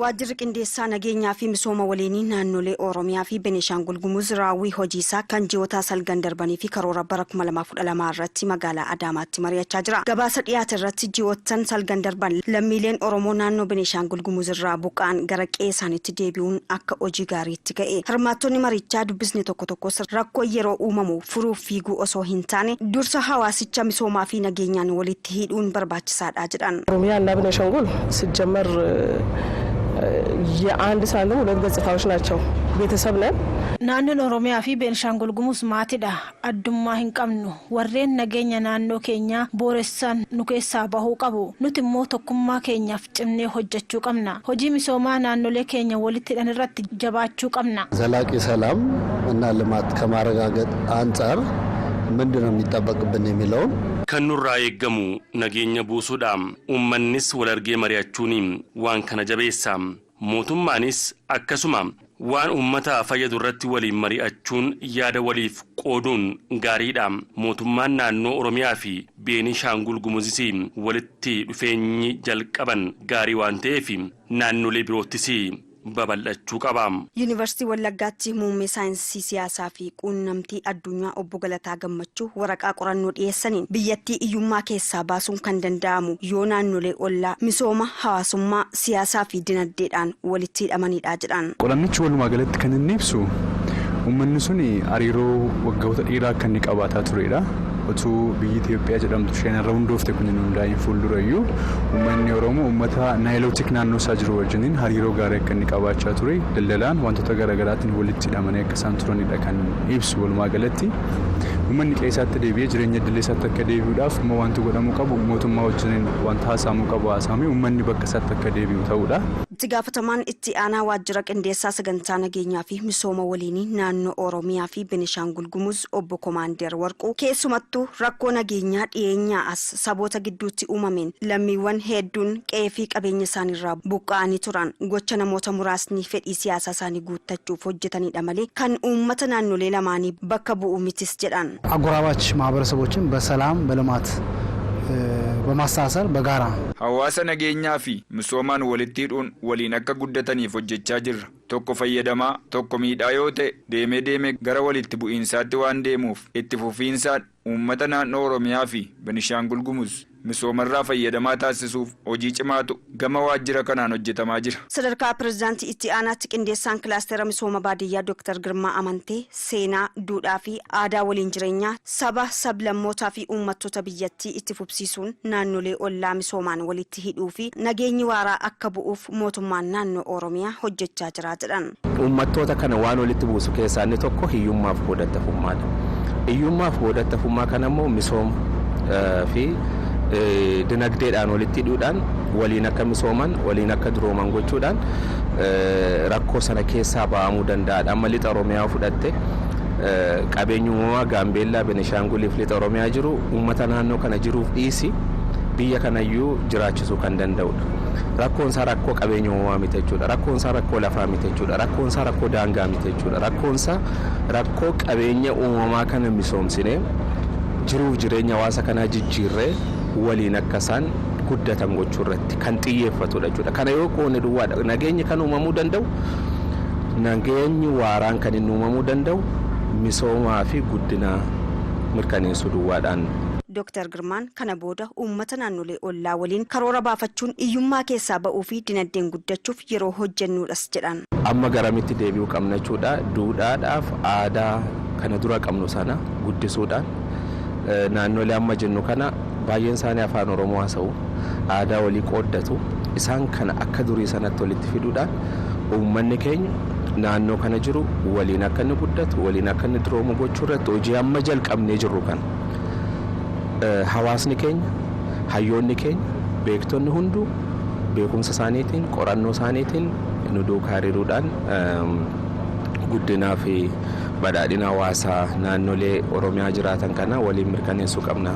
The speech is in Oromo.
Waajjirri qindeessaa nageenyaa fi misooma waliinii naannolee Oromiyaa fi Benishaangul Gumuz raawwii hojii isaa kan ji'oota salgan darbanii fi karoora bara 2012 irratti magaalaa Adaamaatti mari'achaa jira. Gabaasa dhiyaate irratti ji'oottan salgan darban lammiileen Oromoo naannoo Benishaangul Gumuz irraa buqqa'an gara qe'ee isaaniitti deebi'uun akka hojii gaariitti ka'e. Hirmaattonni marichaa dubbisni tokko tokkos rakkoo yeroo uumamu furuuf fiiguu osoo hin taane dursa hawaasicha misoomaa fi nageenyaan walitti hidhuun barbaachisaadha jedhan. ኦሮሚያ እና ቤኒሻንጉል ሲጀመር የአንድ ሳንቲም ሁለት ገጽታዎች ናቸው። ቤተሰብ ነን። Naannoon Oromiyaa fi Beenishaangul Gumuz maatiidha. Addummaa hin qabnu. Warreen nageenya naannoo keenyaa booressan nu keessaa bahuu qabu. Nuti immoo tokkummaa keenyaaf cimnee hojjechuu qabna. Hojii misoomaa naannolee keenya walitti hidhan irratti jabaachuu qabna. ዘላቂ ሰላም እና ልማት ከማረጋገጥ አንጻር ምንድን ነው የሚጠበቅብን የሚለውን Kan nurraa eeggamu nageenya buusuudha. Uummannis wal argee mari'achuun waan kana jabeessa. Mootummaanis akkasuma waan uummata fayyadu irratti waliin mari'achuun yaada waliif qooduun gaariidha. Mootummaan naannoo Oromiyaa fi Beenishaangul Gumuzis walitti dhufeenyi jalqaban gaarii waan ta'eef naannolee biroottis babal'achuu qaba. Yuunivarsiitii Wallaggaatti muummee saayinsii siyaasaa fi quunnamtii addunyaa obbo Galataa Gammachuu waraqaa qorannoo dhiyeessaniin biyyattii hiyyummaa keessaa baasuun kan danda'amu yoo naannolee ollaa misooma hawaasummaa, siyaasaa fi dinagdeedhaan walitti hidhamanidha jedhan. Qorannichi walumaa galatti kan inni ibsu uummanni sun hariiroo waggoota dheeraa akka inni qabaataa turedha. Utuu biyyi Itoophiyaa jedhamtu isheen irra hundoofte kun hin hundaa'in fuuldurayyuu uummanni Oromoo uummata Nilotic naannoo isaa jiru wajjiniin hariiroo gaarii akka inni qabaachaa ture, daldalaan, wantoota garaagaraatiin walitti hidhamanii akka isaan turanidha kan ibsu. Walumaa galatti uummanni qe'ee isaatti deebi'ee jireenya idilee isaatti akka deebi'uudhaaf immoo wanti godhamuu qabu, mootummaa wajjiniin wanta haasa'amuu qabu haasa'amee uummanni bakka isaatti akka deebi'u ta'uudha. Itti gaafatamaan itti aanaa waajjira qindeessaa sagantaa nageenyaa fi misooma waliinii naannoo Oromiyaa fi Benishaangul Gumuz obbo Komaander Warquu keessumattuu rakkoo nageenyaa dhiyeenyaa as saboota gidduutti uumameen lammiiwwan hedduun qe'ee fi qabeenya isaaniirraa buqqa'anii turan gocha namoota muraasni fedhii siyaasaa isaanii guuttachuuf hojjetanidha malee kan uummata naannolee lamaanii bakka bu'u mitis jedhan. አጎራባች ማህበረሰቦችን በሰላም፣ በልማት በማስተሳሰር በጋራ Hawaasa nageenyaa fi misoomaan walitti hidhuun waliin akka guddataniif hojjechaa jirra. Tokko fayyadamaa tokko miidhaa yoo ta'e deemee deemee gara walitti bu'iinsaatti waan deemuuf itti fufiinsaan uummata naannoo Oromiyaa fi Benishaangul Gumuz misoomarraa fayyadamaa taasisuuf hojii cimaatu gama waajjira kanaan hojjetamaa jira. Sadarkaa pirezidaantii itti aanaatti qindeessaan kilaastera misooma baadiyyaa Dr. Girmaa Amantee seenaa, duudhaa fi aadaa waliin jireenyaa saba, sablammootaa fi uummattoota biyyattii itti fufsiisuun naannolee ollaa misoomaan walitti hidhuu fi nageenyi waaraa akka bu'uuf mootummaan naannoo Oromiyaa hojjechaa jira jedhan. Uummattoota kana waan walitti buusu keessaa inni tokko hiyyummaaf boodattafummaadha. Hiyyummaaf boodattafummaa kana immoo misooma fi dinagdeedhaan walitti hidhuudhaan waliin akka misooman, waliin akka durooman gochuudhaan rakkoo sana keessaa ba'amuu danda'aadha. Amma lixa Oromiyaa fudhatte, qabeenyi uumamaa Gaambeellaa, Benishaanguliif lixa Oromiyaa jiru uummata naannoo kana jiruuf dhiisi biyya kanayyuu jiraachisuu kan danda'udha. Rakkoon isaa rakkoo qabeenya uumamaa miti jechuudha. Rakkoon isaa rakkoo lafaa miti jechuudha. Rakkoon isaa rakkoo daangaa miti jechuudha. Rakkoon isaa rakkoo qabeenya uumamaa kana misoomsinee jiruuf jireenya hawaasa kanaa jijjiirree waliin akka isaan guddatan gochuu irratti kan xiyyeeffatudha jechuudha. Kana yoo qoone duwwaadha nageenyi kan uumamuu danda'u, nageenyi waaraan kan inni uumamuu danda'u misoomaa fi guddina mirkaneessuu duwwaadhaan. Dooktar Girmaan kana booda uummata naannolee ollaa waliin karoora baafachuun hiyyummaa keessaa ba'uu fi dinagdeen guddachuuf yeroo hojjennuudhas jedhan. Amma garamitti deebi'uu qabna jechuudha. Duudhaadhaaf aadaa kana dura qabnu sana guddisuudhaan naannolee amma jennu kana baay'een isaanii afaan Oromoo haasa'u, aadaa walii qooddatu. Isaan kana akka durii sanatti walitti fiduudhaan uummanni keenya naannoo kana jiru waliin akka inni guddatu, waliin akka inni duroomu gochuu irratti hojii amma jalqabnee jirru kana hawaasni keenya, hayyoonni keenya, beektonni hunduu beekumsa isaaniitiin, qorannoo isaaniitiin nu duukaa hiriiruudhaan guddinaa fi badhaadhina hawaasaa naannolee Oromiyaa jiraatan kana waliin mirkaneessuu qabna.